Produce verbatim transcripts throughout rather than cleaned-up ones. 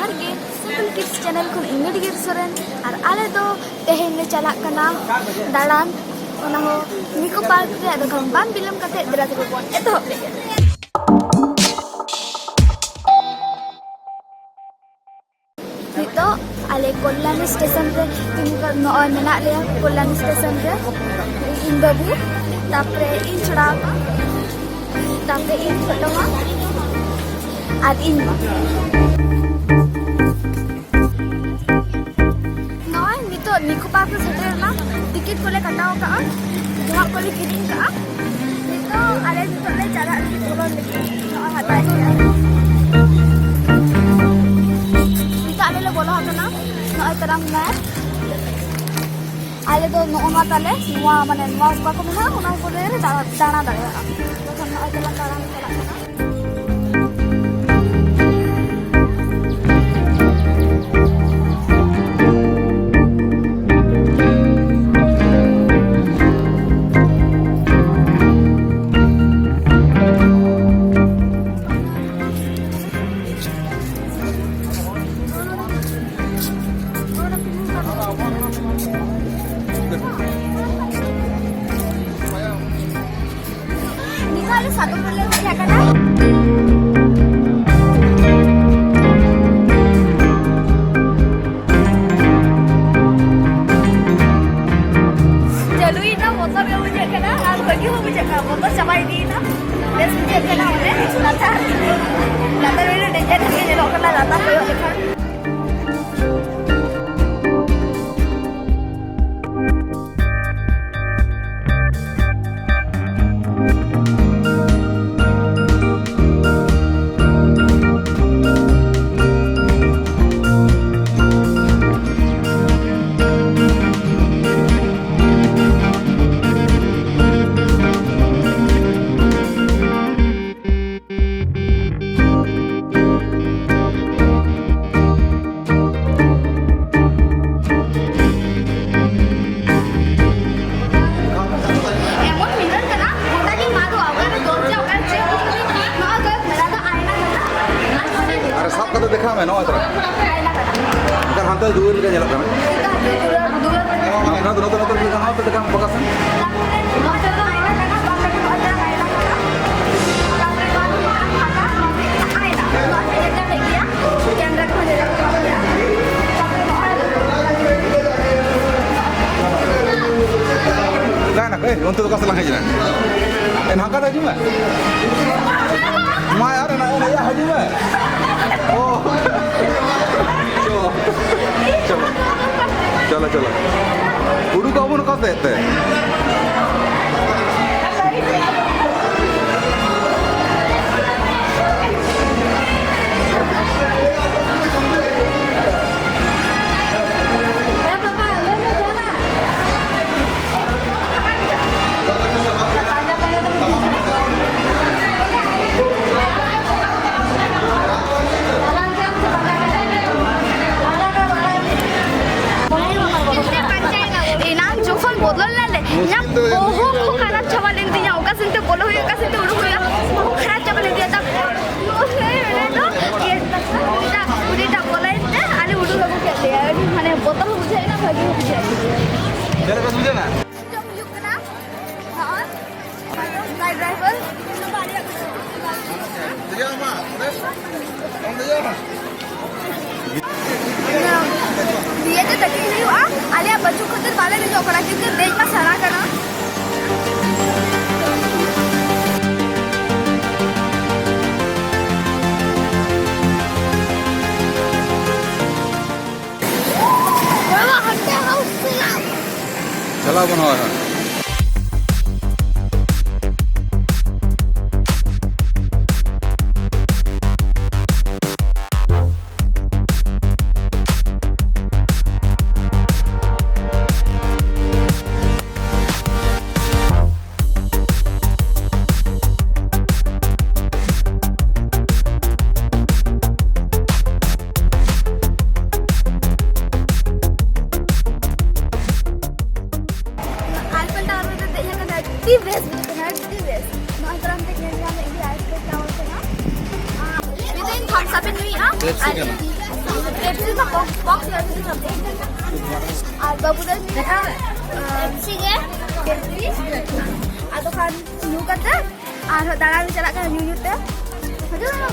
ᱡᱚᱦᱟᱨ ᱜᱮ, Simple Kids Channel ᱠᱷᱚᱱ ᱤᱧ ᱜᱮ ᱰᱤᱜᱤᱨ ᱥᱚᱨᱮᱱ᱾ ᱟᱨ ᱟᱞᱮ ᱫᱚ ᱛᱮᱦᱮᱧ ᱞᱮ ᱪᱟᱞᱟᱜ ᱠᱟᱱᱟ ᱫᱟᱬᱟᱱ, ᱚᱱᱟ ᱦᱚᱸ ᱱᱤᱠᱳ ᱯᱟᱨᱠ ᱨᱮ᱾ ᱟᱫᱚ ᱠᱷᱟᱱ ᱵᱟᱝ ᱵᱤᱞᱚᱢ ᱠᱟᱛᱮ ᱫᱮᱞᱟ ᱛᱚᱵᱮ ᱵᱚᱱ ᱮᱛᱚᱦᱚᱵ ᱞᱮᱜᱮ᱾ ᱱᱤᱛᱚᱜ ᱟᱞᱮ ᱠᱚᱞᱞᱟᱱᱤ ᱥᱴᱮᱥᱚᱱ ᱨᱮ ᱛᱤᱸᱜᱩ ᱠᱟ-, ᱱᱚᱜᱼᱚᱭ ᱢᱮᱱᱟᱜ ᱞᱮᱭᱟ ᱠᱚᱞᱞᱟᱱᱤ ᱥᱴᱮᱥᱚᱱ ᱨᱮ᱾ ᱤᱧ ᱵᱟᱹᱵᱩ, ᱛᱟᱯᱚᱨᱮ ᱤᱧ ᱪᱷᱚᱲᱟ ᱢᱟ, ᱛᱟᱯᱚᱨᱮ ᱤᱧ ᱪᱷᱳᱴᱳ ᱢᱟ, ᱟᱨ ᱤᱧ ᱢᱟ᱾ ᱱᱚᱜᱼᱚᱭ ᱱᱤᱛᱚᱜ ᱱᱤᱠᱳ ᱯᱟᱨᱠ ᱞᱮ ᱥᱮᱴᱮᱨ ᱮᱱᱟ, ᱴᱤᱠᱤᱴ ᱠᱚᱞᱮ ᱠᱟᱴᱟᱣ ᱠᱟᱜᱼᱟ, ᱡᱚᱢᱟᱜ ᱠᱚᱞᱮ ᱠᱤᱨᱤᱧ ᱠᱟᱜᱼᱟ᱾ ᱱᱤᱛᱚᱜ ᱟᱞᱮ ᱱᱤᱛᱚᱜ ᱞᱮ ᱪᱟᱞᱟᱜ ᱞᱟᱹᱜᱤᱫ ᱵᱚᱞᱚᱱ ᱞᱟᱹᱜᱤᱫ᱾ ᱱᱚᱜᱼᱚᱭ ᱦᱟᱛᱟᱣ ᱠᱮᱫᱟ᱾ ᱱᱤᱛᱚᱜ ᱟᱞᱮ ᱞᱮ ᱵᱚᱞᱚ ᱟᱠᱟᱱᱟ ᱱᱚᱜᱼᱚᱭ ᱛᱟᱨᱟᱢ ᱱᱟᱭ᱾ ᱟᱞᱮ ᱫᱚ ᱱᱚᱜᱼᱚ ᱱᱚᱣᱟ ᱛᱟᱞᱮ, ᱱᱚᱣᱟ ᱢᱟᱱᱮ ᱱᱚᱣᱟ ᱚᱠᱟ ᱠᱚ ᱢᱮᱱᱟᱜᱼᱟ ᱚᱱᱟ ᱠᱚᱨᱮ ᱞᱮ ᱫᱟᱬᱟ, ᱫᱟᱬᱟ ᱫᱟᱲᱮᱭᱟᱜᱼᱟ᱾ ᱛᱚᱠᱷᱚᱱ ᱱᱚᱜᱼᱚᱭ ᱛᱟᱞᱟᱝ ᱫᱟᱬᱟᱱ ᱪᱟᱞᱟᱜ ᱠᱟᱱᱟ᱾ ᱱᱤᱛᱚᱜ ᱟᱞᱮ ᱥᱟᱫᱚᱢ ᱨᱮᱞᱮ ᱫᱮᱡ ᱟᱠᱟᱱᱟ᱾ ᱫᱮᱠᱷᱟᱣ ᱢᱮ, ᱱᱚᱜᱼᱚᱭ ᱛᱚᱨᱟ᱾ ᱮᱱᱠᱷᱟᱱ ᱦᱟᱱᱛᱮ ᱫᱩᱣᱟᱹᱨ ᱞᱮᱠᱟ ᱧᱮᱞᱚᱜ ᱠᱟᱱᱟ᱾ ᱱᱚᱛᱮ, ᱱᱚᱛᱮ, ᱱᱚᱛᱮ, ᱱᱚᱛᱮ, ᱱᱚᱛᱮ ᱫᱮᱠᱷᱟᱣ ᱢᱮ, ᱵᱟᱠᱟ ᱥᱮᱱ᱾ ᱚᱠᱟᱭ ᱱᱟᱯᱮ? ᱚᱱᱛᱮ ᱫᱚ ᱚᱠᱟ ᱥᱮᱫ ᱞᱟᱝ ᱦᱮᱡ ᱮᱱᱟ? ᱮ, ᱱᱟᱝᱠᱟ ᱫᱚ ᱦᱤᱡᱩᱜ ᱢᱮ᱾ ᱢᱟ ᱭᱟᱨ, ᱱᱟ-, ᱱᱟ-, ᱭᱟ, ᱦᱤᱡᱩᱜ ᱢᱮ᱾ ᱳ᱾ ᱪᱚᱞᱚ᱾ ᱪᱚᱞᱚ, ᱪᱚᱞᱚ᱾ ᱩᱰᱩᱠ ᱟᱵᱚᱱ ᱚᱠᱟ ᱥᱮᱫ ᱛᱮ? ᱮᱱᱟᱝ ᱡᱚᱠᱷᱚᱱ ᱵᱚᱞᱚ ᱞᱮᱱᱟᱞᱮ, ᱤᱧᱟᱹᱜ ᱵᱚᱦᱚᱜ ᱠᱚ ᱠᱷᱟᱨᱟᱯ ᱪᱟᱵᱟ ᱞᱮᱱ ᱛᱤᱧᱟ, ᱚᱠᱟ ᱥᱮᱱ ᱛᱮ ᱵᱚᱞᱚ ᱦᱩᱭᱩᱜᱼᱟ, ᱚᱠᱟ ᱥᱮᱱ ᱛᱮ ᱩᱰᱩᱠ ᱦᱩᱭᱩᱜᱼᱟ, ᱵᱚᱦᱚᱜ ᱠᱷᱟᱨᱟᱯ ᱪᱟᱵᱟ ᱞᱮᱱ ᱛᱤᱧᱟ᱾ ᱛᱟᱨᱯᱚᱨ ᱱᱚᱜᱼᱚᱭ ᱱᱚᱰᱮ ᱫᱚ ᱤᱭᱟᱹ, ᱩᱱᱤᱴᱟᱜ, ᱩᱱᱤᱴᱟᱜ ᱵᱚᱞᱚᱭᱮᱱ ᱛᱮ ᱟᱞᱮ ᱩᱰᱩᱠ ᱟᱹᱜᱩ ᱠᱮᱫ ᱞᱮᱭᱟ᱾ ᱟᱹᱰᱤ ᱢᱟᱱᱮ ᱵᱚᱛᱚᱨ ᱦᱚᱸ ᱵᱩᱡᱷᱟᱹᱣ ᱮᱱᱟ, ᱵᱷᱟᱹᱜᱤ ᱦᱚᱸ ᱵᱩᱡᱷᱟᱹᱣ ᱮᱱᱟ᱾ ᱪᱮᱫ ᱞᱮᱠᱟ ᱵᱩᱡᱷᱟᱹᱣ ᱮᱱᱟ? ᱡᱚᱢ ᱦᱩᱭᱩᱜ ᱠᱟᱱᱟ᱾ ᱦᱚᱸ᱾ Guide driver. ᱱᱤᱭᱟᱹ ᱛᱮ ᱠᱟᱹᱴᱤᱡ ᱦᱩᱭᱩᱜᱼᱟ, ᱟᱞᱮᱭᱟᱜ ᱵᱟᱹᱪᱩᱜ ᱠᱷᱟᱹᱛᱤᱨ ᱵᱟᱞᱮ ᱫᱮᱡᱚᱜ ᱠᱟᱱᱟ, ᱠᱤᱱᱛᱩ ᱫᱮᱡ ᱢᱟ ᱥᱟᱱᱟ ᱠᱟᱱᱟ᱾ ᱵᱟᱵᱟ, ᱦᱟᱱᱛᱮ ᱦᱟᱣᱩᱥ ᱢᱮᱱᱟᱜᱼᱟ᱾ ᱪᱟᱞᱟᱣ ᱵᱚᱱ ᱦᱚᱨ ᱦᱟᱸᱜ᱾ ᱯᱮᱯᱥᱤ ᱠᱚ ᱵᱚᱠᱥ, ᱵᱚᱠᱥ ᱯᱮᱯᱥᱤ ᱠᱚ᱾ ᱟᱨ ᱵᱟᱹᱵᱩ ᱫᱚ ᱯᱮᱯᱥᱤ ᱜᱮ᱾ ᱯᱮᱯᱥᱤ᱾ ᱟᱫᱚ ᱠᱷᱟᱱ ᱧᱩ ᱠᱟᱛᱮ ᱟᱨᱦᱚᱸ ᱫᱟᱬᱟᱱ ᱞᱮ ᱪᱟᱞᱟᱜ ᱠᱟᱱᱟ ᱧᱩ ᱧᱩ ᱛᱮ᱾ ᱦᱤᱡᱩᱜ ᱢᱮ᱾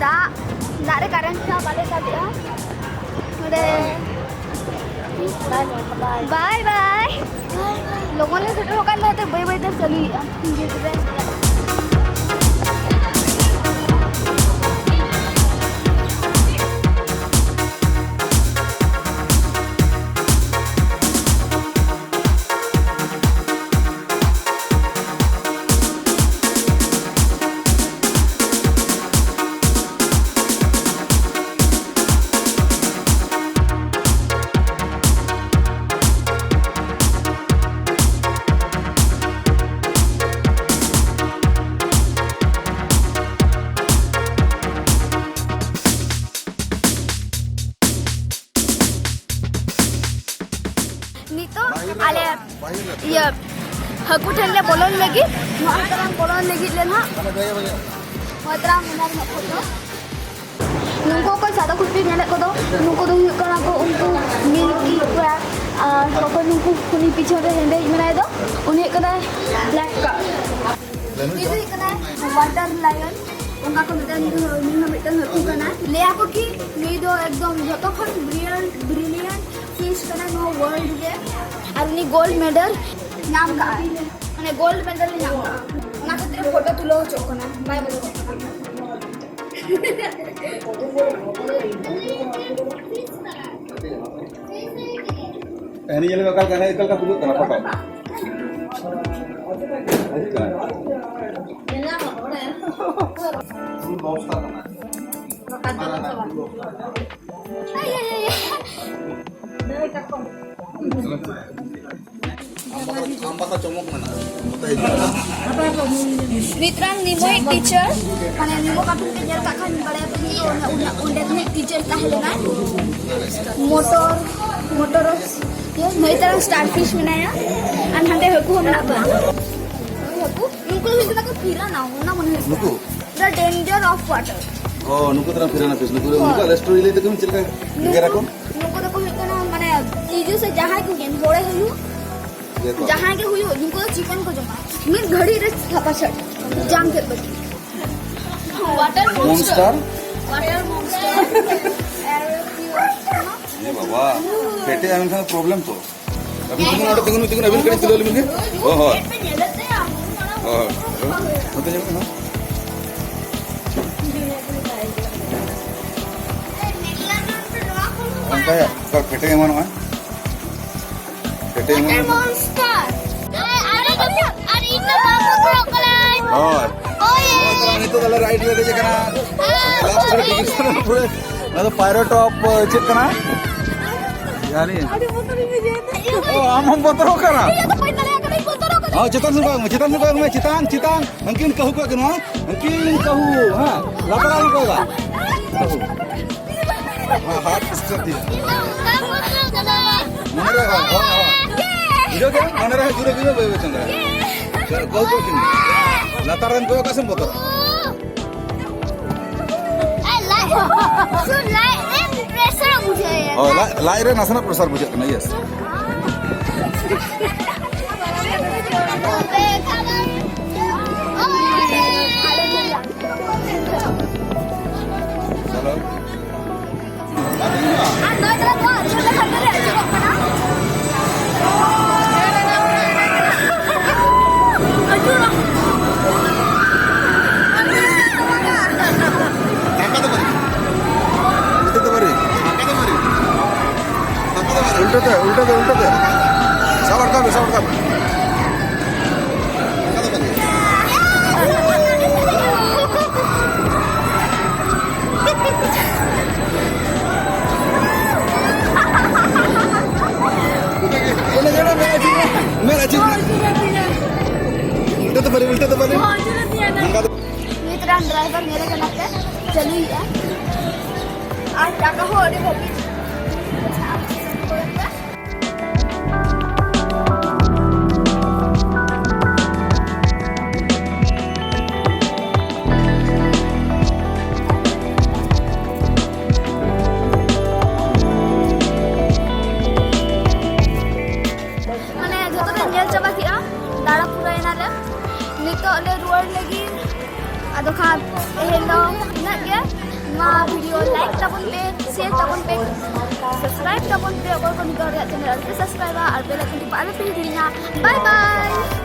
ᱫᱟᱜ, ᱫᱟᱜ ᱨᱮ ᱠᱟᱨᱮᱱᱴ ᱥᱟᱶ ᱵᱟᱞᱮ ᱥᱟᱵᱮᱜᱼᱟ ᱱᱚᱰᱮ᱾ ᱵᱟᱭ ᱵᱟᱭ᱾ ᱞᱚᱜᱚᱱ ᱞᱮ ᱥᱮᱴᱮᱨᱚᱜ ᱠᱟᱱ ᱛᱟᱦᱮᱸ ᱛᱮ ᱵᱟᱹᱭ ᱵᱟᱹᱭ ᱛᱮ ᱪᱟᱹᱞᱩᱭᱮᱫᱼᱟ᱾ ᱱᱤᱛᱚᱜ ᱟᱞᱮ ᱤᱭᱟᱹ ᱦᱟᱹᱠᱩ ᱴᱷᱮᱱ ᱞᱮ ᱵᱚᱞᱚᱱ ᱞᱟᱹᱜᱤᱫ, ᱱᱚᱣᱟ ᱛᱟᱞᱟᱝ ᱵᱚᱞᱚᱱ ᱞᱟᱹᱜᱤᱫ ᱞᱮ ᱱᱟᱦᱟᱜ᱾ ᱱᱚᱣᱟ ᱛᱟᱞᱟᱝ ᱢᱮᱱᱟᱜ ᱨᱮᱱᱟᱜ ᱯᱷᱳᱴᱳ᱾ ᱱᱩᱠᱩ ᱚᱠᱚᱭ ᱥᱟᱫᱟ ᱠᱩᱨᱛᱤ ᱧᱮᱞᱮᱫ ᱠᱚᱫᱚ, ᱱᱩᱠᱩ ᱫᱚ ᱦᱩᱭᱩᱜ ᱠᱟᱱᱟ ᱠᱚ ᱩᱱᱠᱩ ᱢᱤᱞᱠᱤ ᱠᱨᱟᱵ᱾ ᱟᱨ ᱚᱠᱚᱭ ᱱᱩᱠᱩ ᱩᱱᱤ ᱯᱤᱪᱷᱚᱱ ᱨᱮ ᱦᱮᱸᱫᱮᱭᱤᱡ ᱢᱮᱱᱟᱭ ᱫᱚ, ᱩᱱᱤ ᱦᱩᱭᱩᱜ ᱠᱟᱱᱟᱭ ᱵᱞᱮᱠ ᱠᱨᱟᱵ᱾ ᱩᱱᱤ ᱫᱚ ᱦᱩᱭᱩᱜ ᱠᱟᱱᱟᱭ ᱣᱟᱴᱟᱨ ᱞᱟᱭᱚᱱ᱾ ᱚᱱᱠᱟ ᱠᱚ ᱢᱮᱛᱟᱭᱟ, ᱩᱱᱤ ᱦᱚᱸ, ᱩᱱᱤ ᱦᱚᱸ ᱢᱤᱫᱴᱟᱝ ᱦᱟᱹᱠᱩ ᱠᱟᱱᱟᱭ᱾ ᱞᱟᱹᱭᱟ ᱠᱚ ᱠᱤ ᱱᱩᱭ ᱫᱚ ᱮᱠᱫᱚᱢ ᱡᱚᱛᱚ ᱠᱷᱚᱱ ᱵᱨᱤᱞᱤᱭᱟᱱᱴ, ᱵᱨᱤᱞᱤᱭᱟᱱᱴ ᱯᱷᱤᱥ ᱠᱟᱱᱟᱭ ᱱᱚᱣᱟ ᱣᱟᱨᱞᱰ ᱨᱮ᱾ ᱟᱨ ᱩᱱᱤ ᱜᱳᱞᱰ ᱢᱮᱰᱟᱞ ᱧᱟᱢ ᱠᱟᱜᱼᱟᱭ, ᱢᱟᱱᱮ ᱜᱳᱞᱰ ᱢᱮᱰᱟᱞ ᱧᱟᱢ ᱠᱟᱜᱼᱟ᱾ ᱚᱱᱟ ᱠᱷᱟᱹᱛᱤᱨ ᱯᱷᱳᱴᱳ ᱛᱩᱞᱟᱹᱣ ᱦᱚᱪᱚᱜ ᱠᱟᱱᱟ, ᱵᱟᱭ ᱵᱚᱞᱚᱜ ᱠᱟᱱᱟ᱾ ᱦᱮᱸ, ᱱᱤᱭᱟᱹ ᱞᱮᱠᱟ ᱚᱠᱟ ᱞᱮᱠᱟ, ᱚᱠᱟ ᱞᱮᱠᱟ ᱛᱩᱫᱩᱜ ᱠᱟᱱᱟ ᱯᱷᱳᱴᱳ? ᱦᱤᱡᱩᱜ ᱠᱟᱱᱟ᱾ ᱟᱢ ᱵᱟᱥᱟ ᱪᱚᱢᱚᱠ ᱢᱮᱱᱟᱜᱼᱟ᱾ ᱢᱤᱫᱴᱟᱝ ᱱᱤᱢᱳᱭᱤᱡ ᱴᱤᱪᱟᱨ, ᱢᱟᱱᱮ ᱱᱤᱢᱳ ᱠᱟᱨᱴᱩᱱ ᱯᱮ ᱧᱮᱞ ᱠᱟᱜ ᱠᱷᱟᱱ ᱵᱟᱲᱟᱭᱟ ᱯᱮ, ᱱᱤᱢᱳ ᱚᱸᱰᱮ, ᱚᱸᱰᱮ ᱨᱤᱱᱤᱡ ᱴᱤᱪᱟᱨ ᱛᱟᱦᱮᱸ ᱞᱮᱱᱟᱭ᱾ ᱢᱚᱴᱚᱨ, ᱢᱚᱴᱚᱨ, ᱤᱭᱟᱹ, ᱱᱟᱹᱭ ᱛᱟᱨᱟᱝ ᱥᱴᱟᱨ ᱯᱷᱤᱥ ᱢᱮᱱᱟᱭᱟ, ᱟᱨ ᱦᱟᱸᱰᱮ ᱦᱟᱹᱠᱩ ᱦᱚᱸ ᱢᱮᱱᱟᱜ ᱠᱚᱣᱟ᱾ ᱦᱟᱹᱠᱩ, ᱱᱩᱠᱩ ᱫᱚ ᱦᱩᱭᱩᱜ ᱠᱟᱱᱟ ᱠᱚ ᱯᱤᱨᱟᱱᱟ, ᱚᱱᱟ ᱢᱚᱱᱮ ᱦᱩᱭᱩᱜ ᱠᱟᱱᱟ᱾ ᱱᱩᱠᱩ? The danger of water. ᱚ, ᱱᱩᱠᱩ ᱛᱟᱨᱟᱝ ᱯᱤᱨᱟᱱᱟ ᱯᱷᱤᱥ, ᱱᱩᱠᱩ ᱫᱚ, ᱦᱳᱭ᱾ ᱩᱱᱠᱩᱣᱟᱜ ᱞᱟᱭᱤᱯᱷ ᱥᱴᱳᱨᱤ ᱞᱟᱹᱭ ᱛᱟᱠᱚ ᱢᱮ, ᱪᱮᱫ ᱞᱮᱠᱟ ᱜᱮᱜᱮᱨ ᱟᱠᱚ? ᱱᱩᱠᱩ ᱫᱚᱠᱚ ᱦᱩᱭᱩᱜ ᱠᱟᱱᱟ, ᱢᱟᱱᱮ, ᱛᱤᱡᱩ ᱥᱮ ᱡᱟᱦᱟᱸᱭ ᱠᱚ ᱜᱮ, ᱦᱚᱲᱮ ᱦᱩᱭᱩᱜ, ᱤᱭᱟᱹ ᱠᱚ᱾ ᱡᱟᱦᱟᱸᱭ ᱜᱮ ᱦᱩᱭᱩᱜ, ᱱᱩᱠᱩ ᱫᱚ ᱪᱤᱠᱮᱱ ᱠᱚ ᱡᱚᱢᱟ᱾ ᱢᱤᱫ ᱜᱷᱟᱹᱲᱤᱡ ᱨᱮ ᱥᱟᱯᱷᱟ ᱥᱟᱹᱴ᱾ ᱡᱟᱝ ᱜᱮᱫ ᱵᱟᱹᱜᱤ᱾ Water monster. Monster? Water monster. ᱮ ᱵᱟᱵᱟ, ᱯᱮᱴᱮ ᱮᱢ ᱠᱷᱟᱱ ᱯᱨᱚᱵᱞᱮᱢ ᱛᱚ᱾ ᱟᱹᱵᱤᱱ ᱛᱤᱸᱜᱩᱱ, ᱚᱸᱰᱮ ᱛᱤᱸᱜᱩᱱ, ᱛᱤᱸᱜᱩᱱ, ᱟᱹᱵᱤᱱ ᱠᱟᱹᱴᱤᱡ ᱛᱩᱞᱟᱹᱣ ᱞᱮᱵᱤᱱ ᱜᱮ᱾ ᱦᱳᱭ, ᱦᱳᱭ᱾ ᱦᱳᱭ, ᱦᱳᱭ᱾ ᱱᱚᱛᱮ ᱧᱮᱞ ᱵᱤᱱ, ᱦᱳᱭ᱾ ᱚᱱᱠᱟ ᱯᱮᱴᱮ ᱮᱢᱟᱱᱚᱜᱼᱟ᱾ ᱯᱮᱴᱮ ᱮᱢᱟᱱᱚᱜᱼᱟ᱾ Monster. ᱟᱨ, ᱟᱨ ᱤᱧ ᱫᱚ ᱵᱟᱝ ᱵᱚᱛᱚᱨᱚᱜ ᱠᱟᱱᱟᱭ᱾ ᱦᱳᱭ᱾ ᱦᱳᱭ᱾ ᱱᱤᱛᱚᱜ ᱫᱚᱞᱮ ᱨᱟᱭᱤᱰ ᱞᱮ ᱫᱮᱡ ᱟᱠᱟᱱᱟ᱾ ᱞᱟᱥᱴ ᱨᱮ ᱴᱤᱠᱤᱴ ᱯᱩᱨᱟᱹ᱾ ᱚᱱᱟ ᱫᱚ ᱯᱟᱭᱨᱮᱴ ᱚᱯ ᱪᱮᱫ ᱠᱟᱱᱟ? ᱡᱟᱦᱟᱱᱤ? ᱟᱹᱰᱤ ᱵᱚᱛᱚᱨ ᱤᱧ ᱵᱩᱡᱷᱟᱹᱣ ᱮᱫᱟ᱾ ᱚ, ᱟᱢ ᱦᱚᱸᱢ ᱵᱚᱛᱚᱨᱚᱜ ᱠᱟᱱᱟ? ᱤᱧ ᱫᱚ ᱵᱟᱹᱧ ᱫᱟᱲᱮᱭᱟᱜ ᱠᱟᱱᱟ, ᱤᱧ ᱵᱚᱛᱚᱨᱚᱜ ᱠᱟᱱᱟ᱾ ᱦᱚᱸ, ᱪᱮᱛᱟᱱ ᱥᱮᱫ ᱠᱚᱭᱚᱜ ᱢᱮ, ᱪᱮᱛᱟᱱ ᱥᱮᱫ ᱠᱚᱭᱚᱜ ᱢᱮ, ᱪᱮᱛᱟᱱ, ᱪᱮᱛᱟᱱ᱾ ᱦᱟᱹᱱᱠᱤᱱ ᱠᱟᱹᱦᱩ ᱠᱚ ᱠᱟᱱᱟ, ᱦᱟᱹᱱᱠᱤᱱ ᱠᱟᱹᱦᱩ, ᱦᱮᱸ, ᱞᱟᱛᱟᱨ ᱟᱞᱚᱢ ᱠᱚᱭᱚᱜᱟ᱾ ᱦᱮᱸ, ᱦᱟᱛ ᱯᱤᱥᱴᱟᱹ ᱫᱤᱭᱟ᱾ ᱢᱚᱱᱮ ᱨᱮ, ᱦᱚᱸ, ᱦᱚᱸ, ᱦᱚᱸ᱾ ᱵᱩᱡᱷᱟᱹᱣ ᱠᱮᱫᱟᱢ? ᱢᱚᱱᱮ ᱨᱮ ᱦᱤᱡᱩᱜ ᱨᱮ ᱵᱩᱡᱷᱟᱹᱣ, ᱵᱟᱹᱭ ᱵᱟᱹᱭ ᱪᱚᱸᱫᱟ᱾ ᱠᱟᱹᱦᱩ ᱠᱚ ᱠᱤᱱ᱾ ᱞᱟᱛᱟᱨ ᱨᱮᱱ ᱠᱚᱭᱚᱜ ᱠᱟᱜ ᱥᱮᱢ ᱵᱚᱛᱚᱨᱚᱜᱼᱟ᱾ ᱟᱨ ᱞᱟᱡ, ᱥᱩᱨ ᱞᱟᱡ ᱨᱮ ᱯᱨᱮᱥᱟᱨ ᱵᱩᱡᱷᱟᱹᱣ ᱮᱫᱟ᱾ ᱦᱳᱭ, ᱞᱟᱡ, ᱞᱟᱡ ᱨᱮ ᱱᱟᱥᱮᱱᱟᱜ ᱯᱨᱮᱥᱟᱨ ᱵᱩᱡᱷᱟᱹᱜ ᱠᱟᱱᱟ, ᱭᱮᱥ᱾ ᱪᱚᱞᱚ᱾ ᱩᱞᱴᱟᱹ ᱛᱮ, ᱩᱞᱴᱟᱹ ᱛᱮ, ᱩᱞᱴᱟᱹ ᱛᱮ᱾ ᱥᱟᱵ ᱨᱟᱠᱟᱵ ᱢᱮ, ᱥᱟᱵ ᱨᱟᱠᱟᱵ ᱢᱮ᱾ ᱢᱮᱫ ᱟᱹᱪᱩᱨ ᱢᱮ, ᱢᱮᱫ ᱟᱹᱪᱩᱨ ᱢᱮ᱾ ᱩᱞᱴᱟᱹ ᱛᱮ ᱵᱟᱹᱞᱤ, ᱩᱞᱴᱟᱹ ᱛᱮ ᱵᱟᱹᱞᱤ᱾ ᱱᱚᱝᱠᱟ ᱫᱚ ᱱᱤᱛ ᱨᱮᱱ ᱰᱨᱟᱭᱵᱷᱟᱨ ᱧᱮᱞᱮ ᱠᱟᱱᱟ ᱯᱮ, ᱪᱟᱹᱞᱩᱭᱮᱫᱼᱟ᱾ ᱟᱨ ᱴᱟᱠᱟ ᱦᱚᱸ ᱟᱹᱰᱤ ᱦᱟᱹᱵᱤᱡ᱾ ᱢᱟᱱᱮ ᱡᱷᱚᱛᱚ ᱞᱮ ᱧᱮᱞ ᱪᱟᱵᱟ ᱠᱮᱜᱼᱟ, ᱫᱟᱬᱟ ᱯᱩᱨᱟᱹᱭᱮᱱᱟᱞᱮ᱾ ᱱᱤᱛᱚᱜ ᱞᱮ ᱨᱩᱣᱟᱹᱲ ᱞᱟᱹᱜᱤᱫ᱾ ᱟᱫᱚ ᱠᱷᱟᱱ ᱛᱮᱦᱮᱧ ᱫᱚ ᱩᱱᱟᱹᱜ ᱜᱮ᱾ ᱱᱚᱣᱟ ᱵᱷᱤᱰᱤᱭᱳ ᱞᱟᱭᱤᱠ ᱛᱟᱵᱚᱱ ᱯᱮ, ᱥᱮᱭᱟᱨ ᱛᱟᱵᱚᱱ ᱯᱮ, ᱥᱟᱵᱥᱠᱨᱟᱭᱤᱵ ᱛᱟᱵᱚᱱ ᱯᱮ, ᱚᱠᱚᱭ ᱠᱚ ᱱᱤᱛᱚᱜ ᱟᱞᱮᱭᱟᱜ ᱪᱮᱱᱮᱞ ᱟᱹᱣᱨᱤ ᱯᱮ ᱥᱟᱵᱥᱠᱨᱟᱭᱤᱵᱟ, ᱟᱨ ᱵᱮᱞ ᱟᱭᱠᱚᱱ ᱴᱤᱯᱟᱹ ᱟᱞᱚ ᱯᱮ ᱦᱤᱲᱤᱧᱟ᱾ ᱵᱟᱭ ᱵᱟᱭ᱾